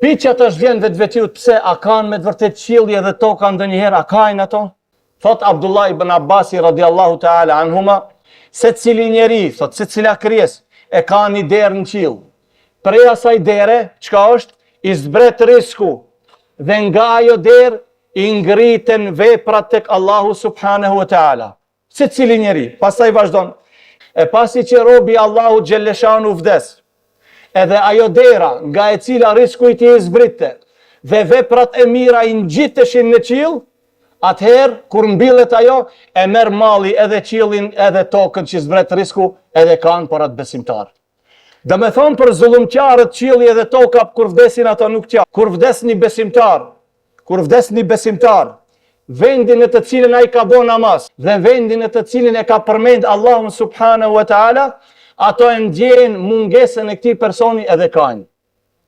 Pyetja tash vjen vetvetiu pse a kanë me të vërtetë qielli edhe toka ndonjëherë a kajnë ato? Thot Abdullah ibn Abbasi radiallahu ta'ala anhuma, secili njeri, thot secila krijesë, e ka një derë në qiell. Prej asaj dere, çka është, i zbret risku, dhe nga ajo derë i ngriten veprat tek Allahu subhanahu wa ta'ala. Secili njeri, pastaj vazhdon, e pasi që robi i Allahut xhelleshanuhu vdes, edhe ajo dera nga e cila risku i tij i zbritte dhe veprat e mira i ngjiteshin në qiell, atëherë kur mbillet ajo, e merr malli edhe qiellin edhe tokën që zbret risku edhe kan për atë besimtar. Domethonë për zullumqarët qielli edhe toka kur vdesin ato nuk qahen. Kur vdes një besimtar, kur vdes një besimtar, vendin në të cilin ai ka bo namaz dhe vendin në të cilin e ka përmend Allahun subhanahu wa taala, ato e ndjejnë mungesën e këtij personi edhe kajnë.